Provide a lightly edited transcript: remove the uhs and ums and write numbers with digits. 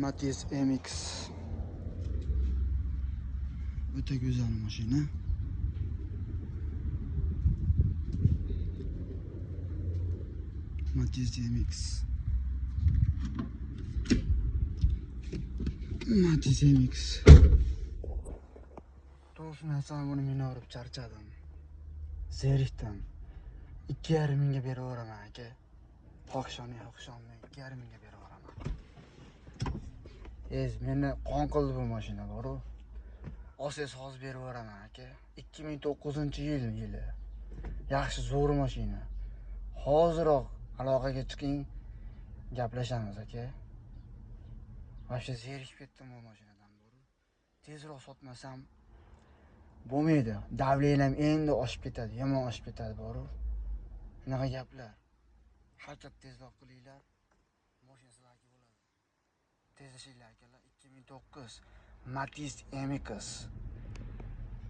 Matiz MX. O'ta go'zal mashina. Matiz MX. Matiz MX. To'g'risini aytsam, buni men urib charchadim. Zerikdim. 2,5 mingga berib yuboraman aka. Xohishoni, xohishonni 2,5 mingga berib yuboraman. Ez, meni qon qildi bu mashina boru. Olsangiz hozir berib yuboraman aka. 2009-yil yili. Yaxshi zo'r mashina. Hoziroq aloqaga chiqing, gaplashamiz aka. Вообще zerikib ketdim bu mashinadan boru. Tezroq sotmasam bo'lmaydi. Davleniyam endi oshib ketadi, yomon oshib ketadi boru. Shunaqa gaplar. Harakat tezroq qilinglar. Mashina sizlarga bo'ladi. Tezlashinglar akalar. 2009 Matiz MX.